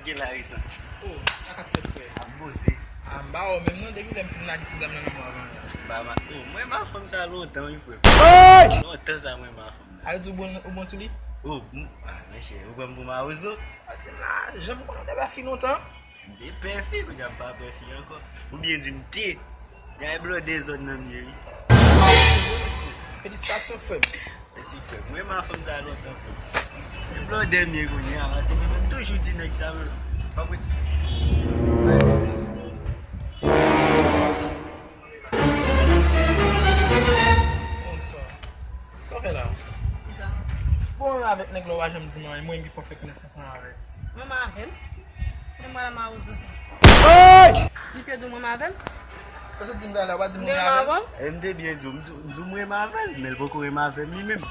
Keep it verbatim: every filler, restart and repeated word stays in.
Gen la resan. Oh, sa k ap fèt, frè? Ap boze. Ah, m ba w menm non, depi lè m fin lage ti dam nan nan mwen avan la. Ba ma, oh, mwen ma fanm sa lontan wi frè. Lontan sa mwen ma fanm nan. A yo di ou bon, ou bon sou li? Oh, m- ah, monchè, ou pran m pou mawozo? A di m la, jan m konnen w te ba fi lontan. M te pè fi, kounye a m pa pè fi ankò. Oubyen di m te. Gen blòdè zòn nan m ye wi. Felisitasyon, frè m. Mèsi frè. Mwen ma fanm sa lontan frè. Blòdè m ye kounye a, se mwen menm toujou di nèg sa yo. Pa kwè. Bonswa. Sa w fè la? Bon, avèk nèg la w pa janm di m anyen, mwen ki fò fè konesans ansanm avè l. Mwen menm avè l. Mwen mwen mawozo sa. Misye di w mwen menm avè l? Sa w di m la, la, w pa di m mwen menm avè l? E m te byen di w, m di w mwen menm avè l, men l poko menm avè m li menm.